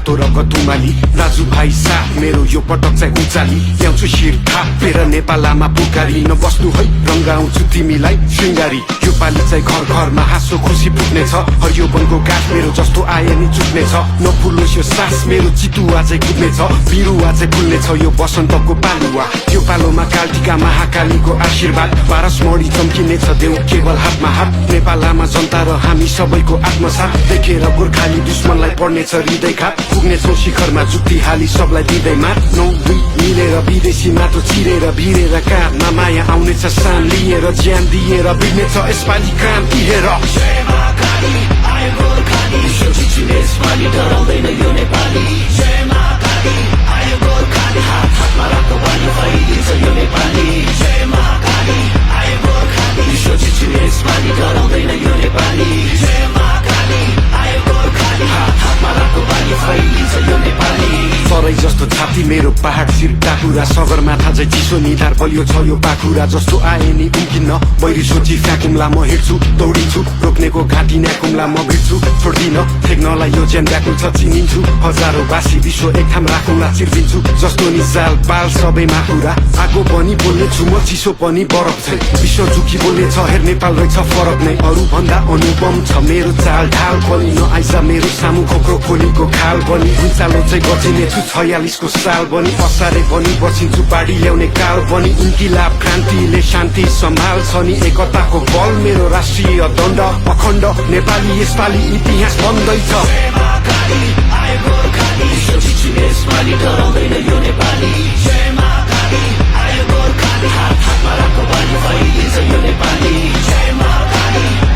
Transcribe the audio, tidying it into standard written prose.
रातो र गतुमाली दाजुभाइ साथ मेरो यो पटक चाहिँ उचाली ल्याउँछु शिर थापेर नेपालमा पुकारी नबस्नु है रंगाउँछु तिमीलाई श्रृंगारी यो पाली चाहिँ घर घरमा हाँसो खुसी फुट्नेछ हरियो वनको गाछ मेरो जस्तो आए नि चुट्नेछ नफुलोस् यो सास मेरो चितुवा चाहिँ कुद्नेछ बिरुवा चाहिँ फुल्नेछ यो बसन्तको पालुवा यो पालोमा कालटिका महाकालीको आशीर्वाद पारसमणी चम्किनेछ देऊ केवल हातमा हात नेपालमा जनता र हामी सबैको आत्मसाथ देखेर गोर्खाली दुश्मनलाई पर्नेछ हृदयघात पुग्नेछौं शिखरमा जुक्ति हाली सबलाई दिँदैमा 9-2 मिलेर विदेशी माटो चिरेर भिरेर काँधमा माया आउनेछ सान लिएर ज्यान दिएर बिग्नेछ यसपालि काम तिहेर जय महाकाली आयो गोर्खाली सोचिचिने यसपालि डराउँदैन यो नेपाली जय महाकाली आयो गोर्खाली हात हातमा राख्दो बानी फैलिन्छ यो नेपाली जय महाकाली आयो गोर्खाली सोचिचिने यसपालि डराउँदैन यो नेपाली जय महाकाली आयो गोर्खाली हात हातमा राख्दो बानी फैलिन्छ यो नेपाली सरै जस्तो छाती मेरो पहाड शिर टाकुरा सगरमाथा चाहिँ चिसो निधार बलियो छ यो पाखुरा जस्तो आए नि उम्किन्न बैरी सोची फ्याकुम्ला म हिँड्छु दौडिन्छु रोक्नेको घाँटी न्याकुम्ला म भिड्छु छोड्दिन ठेक्नलाई यो ज्यान व्याकुल छ चिनिन्छु हजारौं बासी विश्व एक ठाम राखौँला चिर्दिन्छु जस्तो नि जाल पाल सबैमा कुरा आगो पनि बोल्ने छु म चिसो पनि बरफ चाहिँ विश्व झुकी बोल्ने छ हेर नेपाल रहेछ फरक नै अरू भन्दा अनुपम छ मेरो चाल ढाल पनि नआइज मेरो सामु खोक्रो खोलीको खाल पनि उचालो चाहिँ गचिने छु 46 को साल बनी असारे बनी बसिन्छु बाढी ल्याउने काल बनी इन्किलाब क्रान्तिले शान्ति सम्हाल्छ नि एकताको बल मेरो राष्ट्रिय दण्ड अखण्ड नेपाली यसपालि इतिहास बन्दैछ जय महाकाली आयो गोर्खाली सोचिचिने यसपालि डराउँदैन यो नेपाली जय महाकाली आयो गोर्खाली हात हातमा राख्दो बानी फैलिन्छ यो नेपाली जय महाकाली